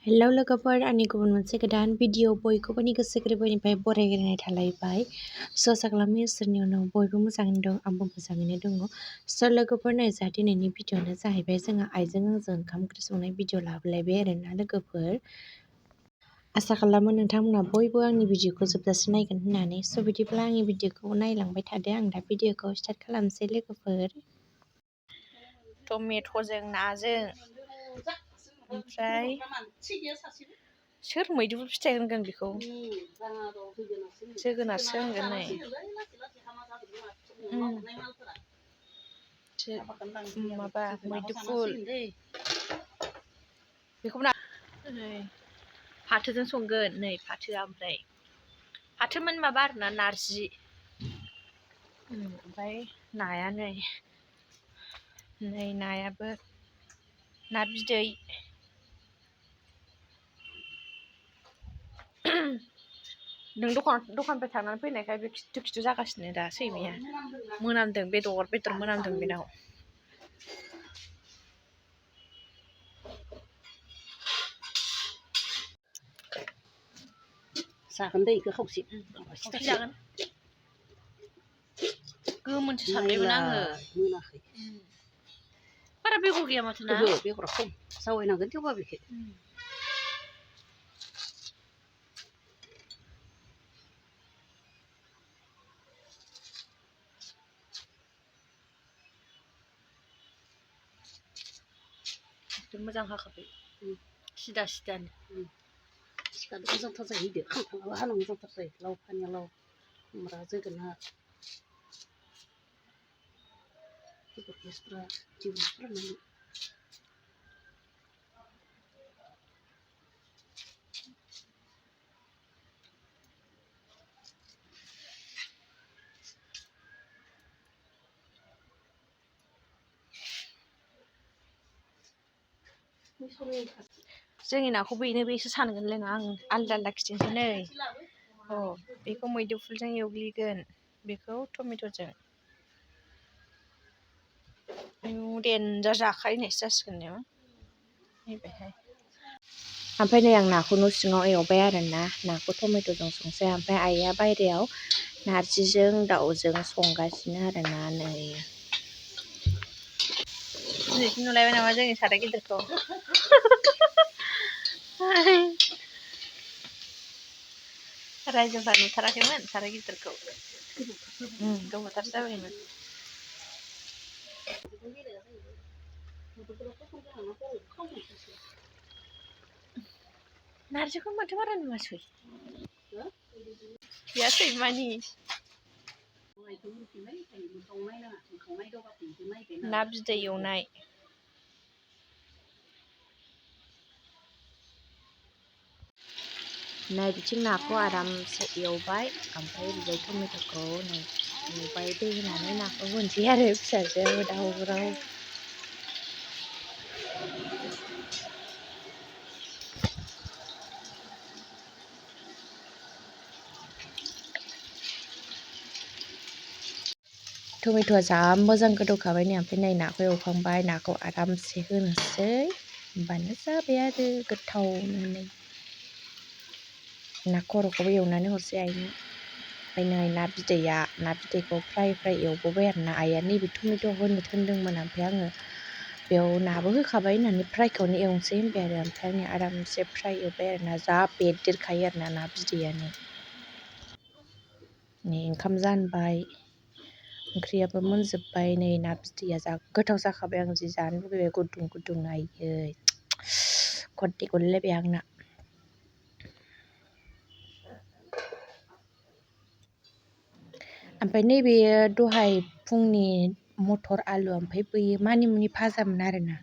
Hello लोगोफोर, आंनि गुबुन मोनसे गोदान भिडिअ बयखौबोनि गोसो गोरबोनिफ्राय बरायग्रोनाय थालायबाय। आसा खालामो इसोरनि उनाव बयबो मोजाङैनो दं, आंबो मोजाङैनो दङ। लोगोफोर, नै जा दिनैनि भिडिअ'आनो जाहैबाय जोंहा आइजों आंजों ओंखाम ओंख्रि संनाय भिडिअ लाबोलायबाय आरोना लोगोफोर। आसा खालामो नोंथांमोना बयबो आंनि भिडिअ'खौ जोबजासिम नायगोन होननानै। बिदिब्ला आंनि भिडिअ'खौ नायलांबाय थादो। आं दा भिडिअ'खौ स्टार्ट खालामसै लोगोफोर। टमेट'जों नाजों, ओमफ्राय सोर मैदुफुल फिथाइ होनगोन बेखौ? जोगोनारसो होनगोन नै। माबा मैदुफुल बेखौ नै फाथोजों संगोन। नै फाथोआ, ओमफ्राय फाथोमोन माबा आरोना नारजि। ओमफ्राय नाया नै नायाबो ना बिदै। नों दखाननिफ्राय थांनानै फैनायखाय बे खिथु खिथु जागासिनो दा सैमाया। मोनामदों, बेदर मोनामदों बेनाव। जागोन दै इखो खावसे जागोन। गोमोनसो सानबायमोन आङो। मोनाखै। बारा बेगर गैया माथो ना? बेगरा खम जावैनांगोन थेवबा बेखौ। मोजां हाखाबाय सिदा सिदानो। सिखादो मोजांथार जायो इदो खांख्लांबा हानो मोजांथार जायो। लाव फानिलाव, खुमब्रा, जोगोनार, बेगर लेस्रा फोराननांगौ। जोंनि नाखौ बेसो सानगोनलै ना, आं आलदा आलदा खिथिनोसै नै। बेखौ मैदुफुलजों एवग्लिगोन, बेखौ टमेट'जों। देन्जार जाखायोनायसो जासिगोन ने? नैबेहाय ओमफ्राय नै आं नाखौ न' सिङाव एवबाय आरोना। नाखौ टमेट'जों संसै। ओमफ्राय आइया बायहेरायाव नारजिजों दाउजों संगासिनो आरोना नै। दिनैसो नुलायबाय नामा जोंनि साराय गिदिरखौ? रायजोफ्रा नुथाराखैमोन साराय गिदिरखौ। गोबावथार जाबायमोन। नारजिखौ माथो बारा नुवासै? गैया सैमानि। ना बिदै एवनाय। नै बिथिं नाखौ आरामसे एवबाय, ओमफ्राय ओरैजाय टमेट'खौ नै एवबाय। दै होनानै नाखौ होनोसै आरो फिसाजो दावराव। टमेट'आ जा मोजां गोदौखाबाय नै। ओमफ्राय नै नाखौ एवखांबाय, नाखौ आरामसे होनोसै। होमबानो जाबाय आरो गोथावनो नै। ना खर'खौबो एवनानै हरसै आइनो। ओमफ्राय नै ना बिदैखौ फ्राय एवबोबाय आरोना आइया। नैबे टमेट' होनो थोनदोंमोन, ओमफ्राय आङो बेयाव नाबो होखाबाय होननानै फ्रायखौनो एवनोसै होनबाय आरो। ओमफ्राय आङो आरामसे फ्राय एवबाय आरोना। जा बेरदेरखायो आरोना ना बिदैयानो। नै ओंखाम जानबाय, ओंख्रियाबो मोनजोब्बाय। नै ना बिदैया जा गोथाव जाखाबाय। आं जि जानो लुगैबाय गुदुं गुदुं। आयै खदै गलायलायबाय आंना। ओमफ्राय नैबे दहाय फुंनि मटर आलु, ओमफ्राय बैयो मानिमुनि भाजामोन आरोना।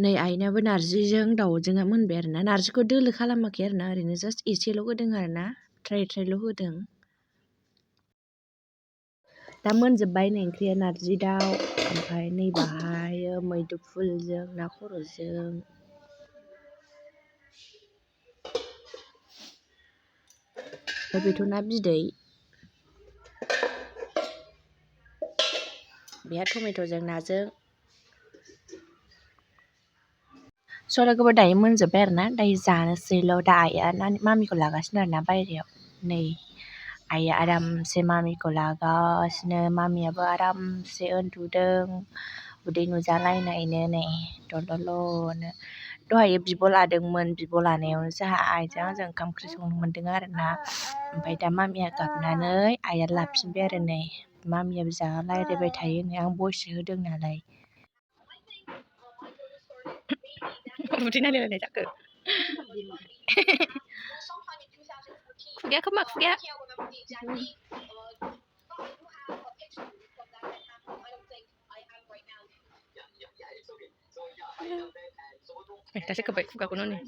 नै आइनाबो नारजिजों दाउजोंआ मोनबाय आरोना। नारजिखौ दोलो खालामाखै आरोना, ओरैनो जास्ट एसेल' होदों आरोना। ट्रायल' होदों। दा मोनजोब्बाय नै ओंख्रिया नारजि दाउ, ओमफ्राय नैबाहाय मैदुफुलजों ना खर'जों। ओमफ्राय बेथ' ना बिदै। बेहा टमेट'जों नाजों। स' लोगोफोर दायो मोनजोब्बाय आरोना दायो जानोसैल' दा आइया मामिखौ लागासिनो आरोना बायहेरायाव नै आइया आरामसे मामिखौ लागासिनो मामियाबो आरामसे उन्दुदों उदै नुजालायनायनो नै दलदलनो दहायो बिब' लादोंमोन बिब' लानायावनो जोंहा आइजों आंजों ओंखाम ओंख्रि संनो मोन्दों आरोना ओमफ्राय दा मामिया गाबनानै आइया लाफिनबाय आरो नै मामियाबो जा रायज्लायबाय थायो नै आं भइससो होदों नालाय उदै नायलायलायनाय जाखो खुगाया खोमा खुगाया दासो खोब्बाय खुगाखौनो नै